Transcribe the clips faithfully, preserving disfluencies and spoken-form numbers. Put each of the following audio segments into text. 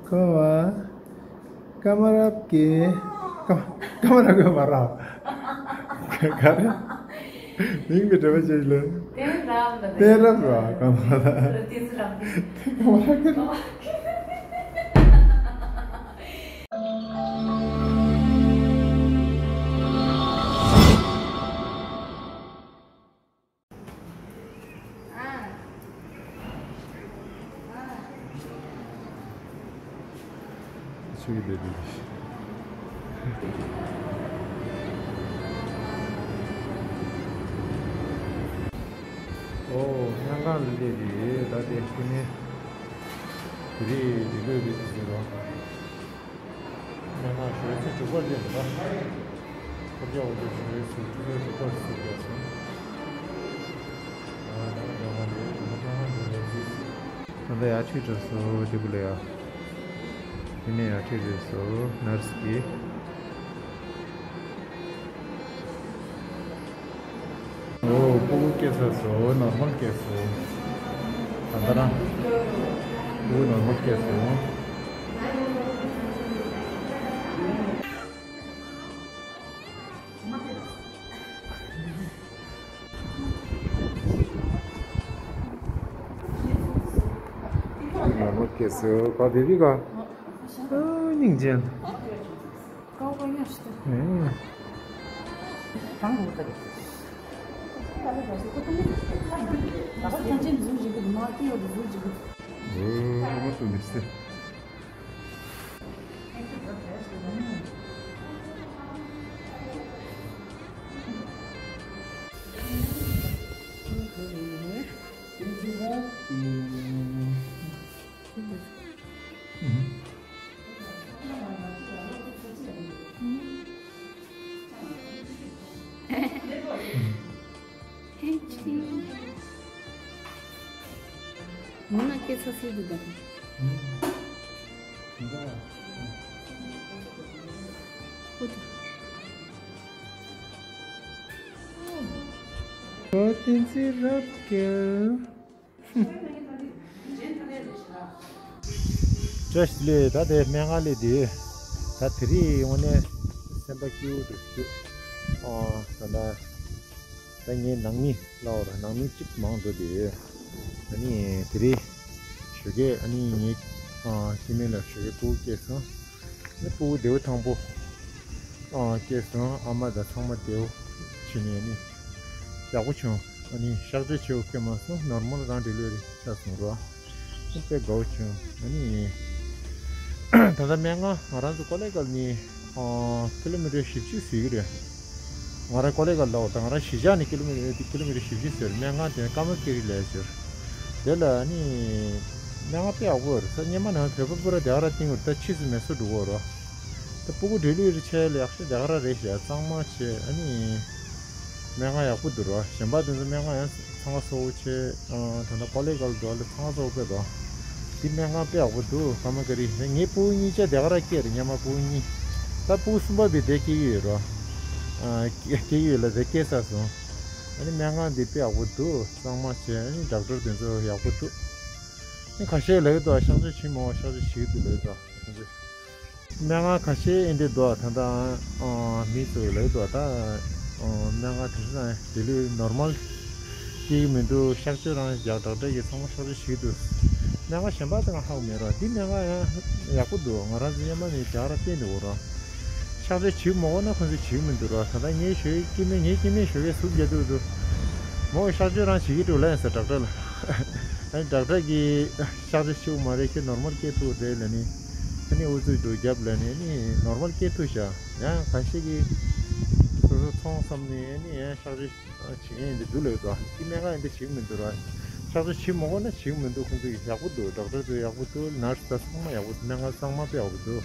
ཁོ་བ། ཀ་མ་རབ་ཀྱི། ཀ་ཀ་མ་རབ་ཀྱི་མ་རབ། ག་རེ། མིང་གི་འབྲེལ་བ་ཅི་ལ། དེ་རབ་ལ། དེ་རབ་ར་ཀ་མ་རབ། དེ་ཚོ་རབ་ཀྱི། ཀ་མ་རབ་ཀྱི། ཆུ་བོ་འདི་འདི། ཨོ། སྙན་ཁང་ལ་སླེབས་རེད། ད་དེ་ཁྱི་ནས་དེ་རེད། དེ་ལོས་རེད་ཟེར་རོ། སྙན་ངག་ཞོལ་ཚེས་དྲུག་པར་སླེབས་པ། ཁོ་རྒྱ་འོག་ཏུ་ཞོལ་ཚེས་དྲུག་པར་སླེབས་པ་སུ་རྒྱ་སོང་། ད་ལྟ་ཡག་ཆུ་གྲབས་སོ་དེ་བུ་ལ་ཡ། དེ་ནས་ཡག་ཆུ་གྲབས་སོ་ནར་སི་གི། ཨོ། སྤུ་གུ་སྐྱེས་ཚར་སོང་། ནོར་མལ་སྐྱེས་སོང་། ད་ལྟ་རང་སྤུ་གུ་ནོར་མལ་སྐྱེས་སོང་། སྤུ་གུ་ནོར་མལ་སྐྱེས་སོང་། ག་བེ་བི་ག་ཨ། སྙིང་རྗེ། ཀའོ་ཀའོ་ཡ་ཤི་ཏོ། ཨེ། ཀའོ་ཀའོ་ཡ་ཤི་ཏོ། ཨེ། ཨ་མ་སུ་མི་སི། བཀྲ་ཤིས་བདེ་ལེགས། ད་དེ་སྨན་ཁང་སླེབས་དུས། ད་དེ་རིང་དངོས་གནས་སེམས་པ་སྐྱིད་པོ་འདུག་ཨ། ད་ད་ད་ངའི་ནང་མི་ལབ་ར། ནང་མི་གཅིག་མང་འགྲོ་དུས། ཨ་ནི་དེ་རིང་ཞོགས་ཀས་ཨ་ནི་ངའི་ཨ་སྐྱེ་དམན་ལ་ཞོགས་ཀས་སྤུ་གུ་སྐྱེས་སོང་། ཨ་ནི་སྤུ་གུ་བདེ་པོ་ཐང་པོ་ཨ་སྐྱེས་སོང་། ཨ་མ་དང་ཚང་མ་བདེ་པོ་བྱས་ནས་ཨ་ནི་ཡག་པོ་བྱུང་། ཨ་ནི་གཤག་བཅོས་བྱེད་དགོས་མ་སོང་། ནོར་མལ་རང་ཌེ་ལི་ཝ་རི་ཆགས་སོང་རོ། དཔེ་དགའ་བོ་བྱུང་། ཨ་ནི་ད་ལྟ་སྨན་ཁང་ང་རང་ཚོ་ཀོ་ལེ་གལ་ནས་ཨ་ཀི་ལོ་མི་ཊར་བཞི་བཅུ་ཟིན་གྱི་རེད། ང་རང་ཀོ་ལེ་གལ་ལ་འོ། ད་ང་རང་གཞིས་ཆགས་ནས་ཀི་ལོ་མི་ཀི་ལོ་མི་ཊར་བཞི་བཅུ་ཟིན་རེད། སྨན་ཁང་དེ་ཀརྨ་ཀི་རི་ལབ་ཡ་ཅིག་རེད། དེ་ལ་ཨ་ནི་སྨན་ཁང་དཔེ་ཡག་པོ་རེད། ས་སྔོན་མ་ནང་བོད་པ་སྤུ་ར་དེ་ག་རང་བསྟེན་གྱི་རེད། ད་ཕྱིས་སུ་མེད་སོ་འགྲོ་གི་རེད། ད་སྤུ་གུ་འབྲི་ལུས་རེ་ཆེ་ལ་ཡག་ཤོས་དེ་ག་རང་རེད་ཤག་གཙང་མ་བྱས། ཨ་ནི་སྨན་ཁང་ཡག་པོ་འདུག་རོ། གཞན་པ་དེ་ཚོ་སྨན་ཁང་ཡང་ཚང་ཁ་སོ་བོ་བྱས། ཨ། ད་ལྟ་ཀོ་ལེ་གལ་འགྲོ་ལ་ཚང་ཁ་སོ་བོ་དཔེ་འདུག་དེ་སྨན་ཁང་དཔེ་ཡག་པོ་འདུག་ཀརྨ་ཀི་རི། ངའི་སྤུ་གུ་གཉིས་ཆ་དེ་ག་རང་སྐྱེས་རེད། སྔོན་མ་སྤུ་གུ་གཉིས། ད་སྤུ་གུ་གསུམ་པ་བི་དེ་སྐྱེ་གི་ཡོད་རོ། ཨ། སྐྱེ་སྐྱེ་གི་ཡོད་ལ་དེ་སྐྱེས་ཚར་སོང་། ཨ་ནི་སྨན་ཁང་འདི་དཔེ་ཡག་པོ་འདུག་གཙང་མ་བྱས། ཨ་ནི་ཌོག་ཊར་དེ་ཚོ་ཡག་པོ་འདུག་ཨ་ནི་ཁ་ཤས་ལབ་ཀྱི་འདུག་གཤག་བཅོས་བྱེད་མ་འོང་། གཤག་བཅོས་བྱེད་ཀྱི་འདུག་ལབ་ཀྱི་འདུག་སྨན་ཁང་ཁ་ཤས་ཨེ་འདྲ་འདུག་ད་ལྟ་ཨ་མི་ཚོས་ལབ་ཀྱི་འདུག་ད་ཨ་སྨན་ཁང་དེ་ཚོ་ནང་ཌེ་ལི་ཝ་རི་ནོར་མལ་སྐྱེ་གི་མི་འདུག་གཤག་བཅོས་རང་རྒྱག་ཌོག་ཊར་གྱིས་ཚང་མ་གཤག་བཅོས་བྱེད་ཀྱི་འདུག་སྨན་ཁང་གཞན་པ་དེ་ང་ཧ་གོ་མེད་རོགས། འདི་སྨན་ཁང་ཡང་ཡག་པོ་འདུག་ང་རང་ཚོ་སྔོན་མ་ནས་རྒྱག་ར་བལྟས་འདུག་རོགས། གཤག་བཅོས་བྱེད་མ་དགོས་ན་ཁོ་ཚོས་བྱེད་ཀྱི་མི་འདུག་རོགས། ད་ལྟ་ངའི་ཞོགས་ཀས་སྐྱེ་དམན། ངའི་སྐྱེ་དམན་ཞོགས་ཀས་ཟུག་རྒྱག་འདུག་འདུག་མོ་གཤག་བཅོས་རང་བྱེད་ཀྱི་འདུག་ལབ་ཡིན་ཟེར་ཌོག་ཊར་ལ། ཨ་ནི་ཌོག་ཊར་གྱིས་གཤག་བཅོས་བྱེད་དགོས་མ་རེད། ཁྱོད་ནོར་མལ་སྐྱེ་ཐུབ་རེད་ལབ་ནས། ཨ་ནི་ཨུ་ཚུགས་འདྲ་བོ་བརྒྱབ་ལབ་ནས། ཨ་ནི་ནོར་མལ་སྐྱེ་ཐུབ་ཤག་ཡང་ཁ་ཤས་ཀྱིས་སོ་སོ་ཚོང་བསམ་ནས། ཨ་ནི་ཡང་གཤག་བཅོས་བྱེད་མཁན་འདི་འདུག་ལབ་འདུག་དེ་སྨན་ཁང་ཡིན་དེ་བྱེད་ཀྱི་མི་འདུག་ར། གཤག་བཅོས་བྱེད་མ་དགོས་ན་བྱེད་ཀྱི་མི་འདུག་ཁོང་ཚོ་ཡག་པོ་འདུག་ཌོག་ཊར་ཚོ་ཡག་པོ་འདུག་ནར་སི་ད་ཚང་མ་ཡག་པོ་འདུག་སྨན་ཁང་གཙང་མ་དཔེ་ཡག་པོ་འདུག་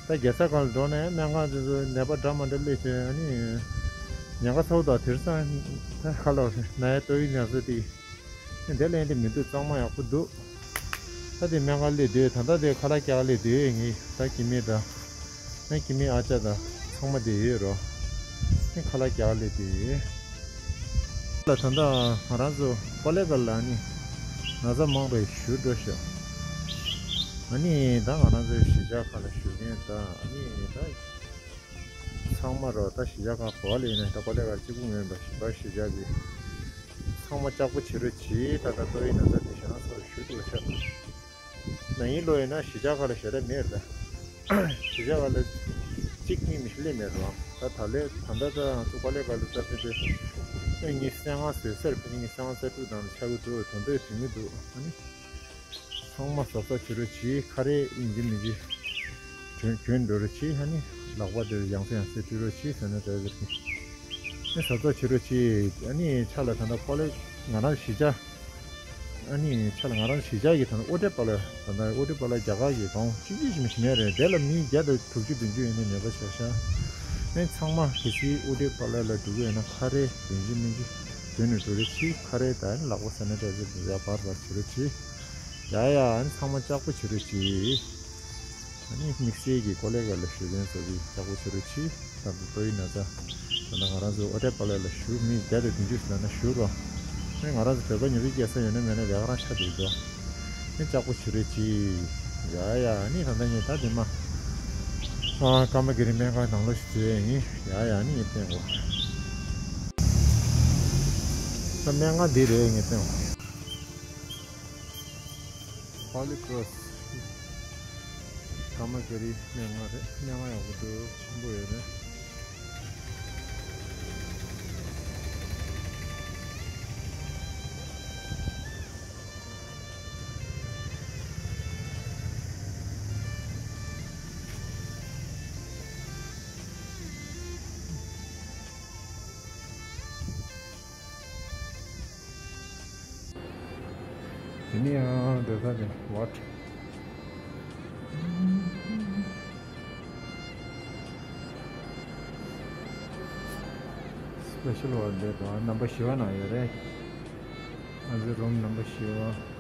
ད་རྒྱལ་ས་སྒང་ལ་འགྲོ་ན་ཡང་སྨན་ཁང་དེ་ཚོ་ནད་པ་འདྲ་མི་འདྲ་སླེབས་བྱས། ཨ་ནི་ཉེན་ཁ་ཚ་པོ་འདུག་དེང་སང་ད་ཁ་ལོ་ན་ཡ་ཏོག་དབྱིབས་ན་ཚ་དེ། དེ་ལས་དེ་མི་འདུག་གཙང་མ་ཡག་པོ་འདུག་ད་དེ་སྨན་ཁང་སླེབས་དུས། ད་ལྟ་དེ་ཁ་ལག་རྒྱག་སླེབས་དུས། ངའི་ད་སྐྱེ་དམན་དང་། ངའི་སྐྱེ་དམན་ཨ་ཅག་དང་ཚང་མ་དེ་ཡོད་རོ། ངའི་ཁ་ལག་རྒྱག་སླེབས་དུས། ལ་ད་ལྟ་ང་རང་ཚོ་ཀོ་ལེ་གལ་ལ་ནི་ན་ཚ་མང་པོ་ཞེ་པོ་འགྲོ་ཤག་ང་ ཨ་ནི་ད་ང་རང་ཚོའི་གཞིས་ཆགས་ཁག་ལ་བཞུགས་མཁན་ད་ཨ་ནི་ད་ཚང་མ་རོ་ད་གཞིས་ཆགས་ཁག་ག་པ་ལ་ཡིན་ན་ད་ཀོ་ལེ་གར་གཅིག་པུ་མིན་པ་གཞིས་པ་གཞིས་ཆགས་ཀྱི་ཚང་མ་ལྕགས་པོ་བྱེད་རོགས་གྱིས། ད་ད་ལྟ་ཡིན་ན་ད་དེ་ཞེ་དྲག་ཚོར་ཞུ་ཐུབ་ཤག་ན་ཡིན་ལོ་ཡིན་ན་གཞིས་ཆགས་ཁག་ལ་ཞེ་དྲག་མེད་རེད། ད་གཞིས་ཆགས་ཁག་ལ་གཅིག་གཉིས་མི་ཤི་ལེ་མེད་རེད། ད་ད་ལས་ད་ད་ད་ང་ཚོ་ཀོ་ལེ་གར་ལ་ད་ཕེབས་ཏེ་ཨེ་ཉི་ཤུ་རྩ་ལྔ་ཟེར་སར་ཕེབས་ཉི་ཤུ་རྩ་ལྔ་རྩ་དྲུག་དང་ཆགས་ཀྱི་འདུག་དོན་དུ་དེ་མི་འདུག་ཨ་ནི། ཚང་མ་གཟབ་གཟབ་བྱེད་རོགས་གྱིས། ཁ་རས་ཡིན་གཅིག་མིན་གཅིག་གྱོན་གྱོན་འགྲོ་རོགས་གྱིས། ཨ་ནི་ལག་པ་དེར་ཡང་སེ་ཡང་སེ་བཀྲུ་རོགས་གྱིས་ཟེར་ན་འདྲ་ཟེར་གྱི། ཨ་གཟབ་གཟབ་བྱེད་རོགས་གྱིས། ཨ་ནི་ཆ་ལ་ད་ལྟ་ཀོ་ལེ་ང་རང་གཞིས་ཆགས་ཨ་ནི་ཆ་ལ་ང་རང་གཞིས་ཆགས་ཀྱི་ད་ལྟ་ཨོ་ཊེ་པ་ལ་ད་ལྟ་ཨོ་ཊེ་པ་ལ་རྒྱ་གར་གྱི་གང་གཅིག་གཅིག་ཞིག་མེད་རེད། དེ་ལ་མི་བརྒྱ་དང་དྲུག་ཅུ་བདུན་ཅུ་ཡིན་ན་མེད་པ་ཆགས་ཤག་ཨ་ནི་ཚང་མ་གལ་སྲིད་ཨོ་ཊེ་པ་ལ་ལ་འགྲོ་གི་ཡོད་ན་ཁ་རས་ཡིན་གཅིག་མིན་གཅིག་གྱོན་ནས་འགྲོ་རོགས་གྱིས། ཁ་རས་དང་ལག་པ་སེ་ནི་ཊའི་ཛར་དེ་ཡ་བར་བར་བྱེད་རོགས་གྱིས། ཡ་ཡ། ཨ་ནི་ཚང་མ་ལྕགས་པོ་བྱེད་རོགས་གྱིས། ཨ་ནི་དམིགས་བསལ་གྱི་ཀོ་ལེ་གར་ལ་བཞུགས་མཁན་ཚོ་གིས་ལྕགས་པོ་བྱེད་རོགས་གྱིས། ད་ལྟ་ཏོག་དབྱིབས་ན་ཚ་ད་ལྟ་ང་རང་ཚོ་ཨོ་ཊེ་པ་ལ་ལ་བཞུགས་མི་བརྒྱ་དང་བདུན་ཅུ་ཟིན་ན་བཞུགས་རོགས། ཨ་ནི་ང་རང་ཚོ་བོད་པ་ཉོ་རིགས་སྐྱེལ་ས་ཡོད་ན་མེད་ན་ལས་ཀ་རང་ཆགས་བསྡད་འདུག་ཨ་ནི་ལྕགས་པོ་བྱེད་རོགས་གྱིས། ཡ་ཡ། ཨ་ནི་ད་ལྟ་ངས་ད་འདི་མ་ཨ་ཀརྨ་གི་རི་སྨན་ཁང་ནང་ལོགས་ཤིག་འཛུལ་ཡ་ཡིན། ཡ་ཡ། ཨ་ནི་ངས་བསྟན་གོ་ད་སྨན་ཁང་འདི་རེད། ངས་བསྟན་གོ Holy Cross ཀརྨ་གི་རི་སྨན་ཁང་རེད། སྨན་ཁང་ཡག་པོ་འདུག་ཆེན་པོ་ཡོད་རེད། དེ་ནས་ཡང་སྡོད་ས་དེ་ཝ་ཊར། སི་པེ་ཤལ་ཝ་ཊར་འདི་དང་རྣམ་པ་བཞི་པ་ནང་ཡོད་རེད། ང་ཚོའི་རུམ་རྣམ་པ་བཞི་པ།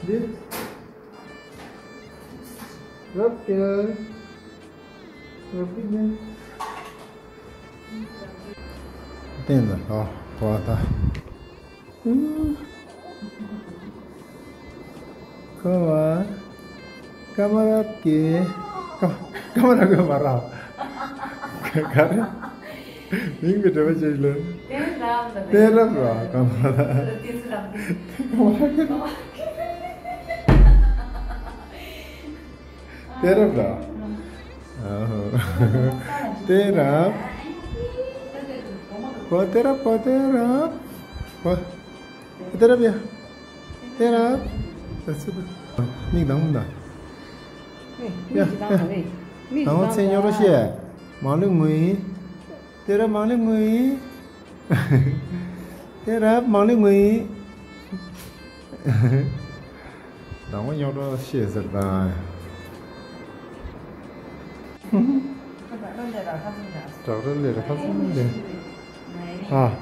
འདི་རབ་ཀྱི་རབ་ཀྱི་ནི་བསྟན་ལ་ལྷོ་བ་དང་། ཀ་བ། ཀ་མ་རབ་ཀྱི། ཀ་ཀ་མ་རབ་ཀྱི་མ་རབ། ག་རེ། མིང་གི་འབྲེལ་བ་ཅི་ལ། གཏན་རབ་ར་ཀ་མ་རབ། གཏན་རབ་ར། གཏན་རབ། གོ་གཏན་རབ། གོ་གཏན་རབ། གོ། གཏན་རབ་ཡ། གཏན་རབ། ད་སུ་དང་། མིག་དང་མོ་དང་། ཡ་ཡ། དང་མོ་ཚེ་ཉོ་རོ་ཤེས། མང་ལུགས་ངུ་ཡིན། གཏན་རབ་མང་ལུགས་ངུ་ཡིན། གཏན་རབ་མང་ལུགས་ངུ་ཡིན། དང་མོ་ཉོ་རོ་ཤེས་ཟེར་དང་། བྲག་རི་ལས་ར་ཁ་ཚང་ལས། ཨ།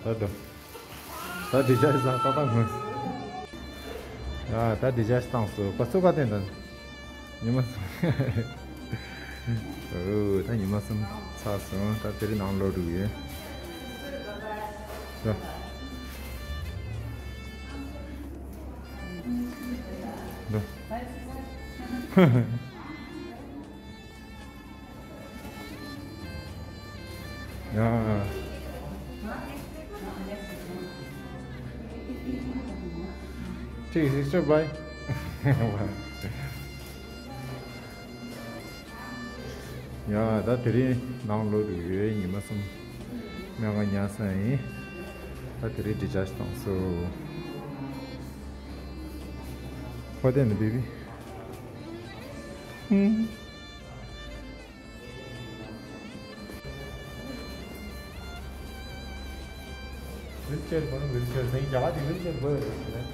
ད་དུ། ད་འདི་ཅག་ས་ཏག་ཏག་ངུ། ཡ་ད་འདི་ཅག་བཏང་སོ། ག་ཚོད་ག་བསྟན་ད། ཉི་མ་གསུམ། ཨོ་ད་ཉི་མ་གསུམ་ཚར་སོང་། ད་དེ་རིང་ནང་ལོག་འགྲོ་གི་ཡོད། འགྲོ། འགྲོ། ཡ། ཁྱེད་sister bye། ཡ། ད་དེ་རིང་ནང་ལོགས་རུ་ཡོད། ཉི་མ་གསུམ་སྨན་ཁང་ཉལ་ས་ཡིན། ད་དེ་རིང་discharge་བཏང་སོང་། ཧོ་དེ་ནི་བེ་བི། ཧུམ། ཝིལ་ཅེར་པོ་ནི་ཝིལ་ཅེར་ཟེར་རྒྱ་གར་གྱི་ཝིལ་ཅེར་པོ་ཡོད་རེད།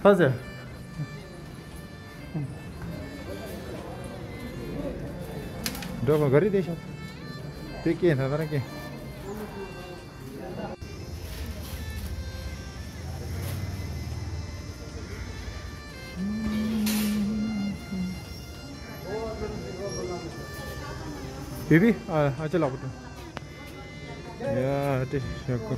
ཐ་ཟེར། འགྲོ་བ་ག་རེ་དེ་ཤོག་དེ་སྐད་ད་ད་ར་སྐད། བེ་བི། ཨ་ཨ་ཅེ་ལགས་པོ་ཏོ། ཡ་དེ་ཤོག་གོ།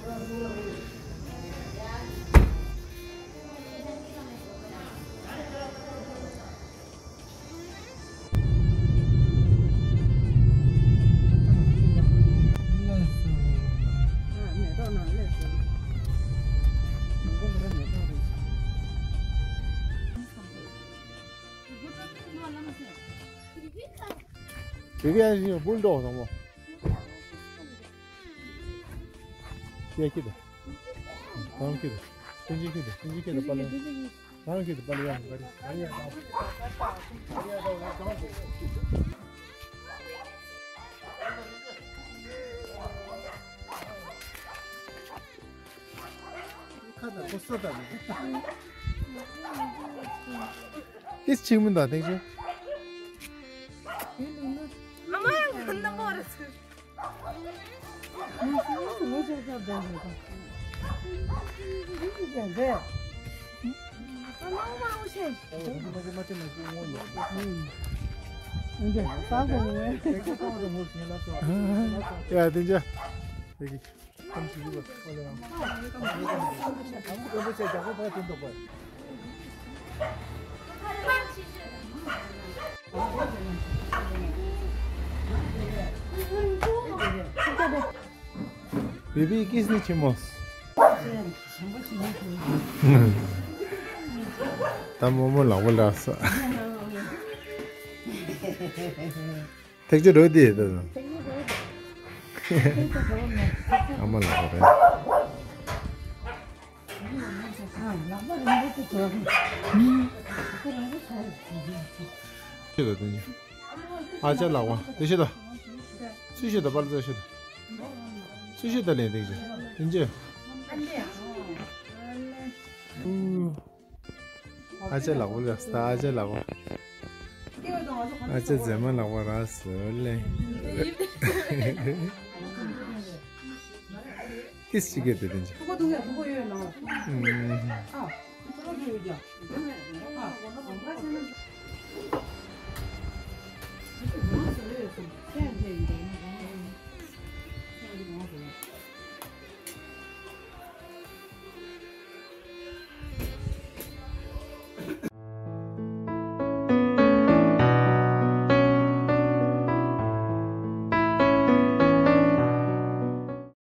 བེ་བི་ཨ་ཞིག་བུལ་ཌོག་དང་པོ། ཡ་ཁྱི་དེ། ཁྱི་དེ། ཁྱི་དེ། ཁྱི་དེ་པ་ལེ། རང་གི་དུ་པ་ལི་ཡ་ག་རེ། ཁ་དང་ཁོ་སོ་དང་། ཏིས་ཆིག་མིན་དང་ཐེག་ཆེ། ཨ་མ་ཡང་ཁ་ན་མོ་རེད། ཡ་དེ་འདྲ། Baby, किसने चुम्मा? ད་རྨོ་མོ་ལག་པ་ལ་ས། ཐེག་ཆེ་འགྲོ་དེ་ད། ཨ་མ་ལགས་རེད། ཤེས་ད་དེ་ཨ་ཅག་ལགས་པ་དེ་ཤེས་ད། སུ་ཤེས་ད་པར་ཙེ་ཤེས་ད། སུ་ཤེས་ད་ལན་དེ་ཅེ་དེ་ཅེ། ཨ་ཅག་ལགས་པ་ལ་ས་ཨ་ཅག་ལགས་པ། ཨ་ཅག་མཛེས་མ་ལགས་པ་ར་སོ་ལེ། ཏིས་ཅི་གེ་དེ་དེ་ཅི།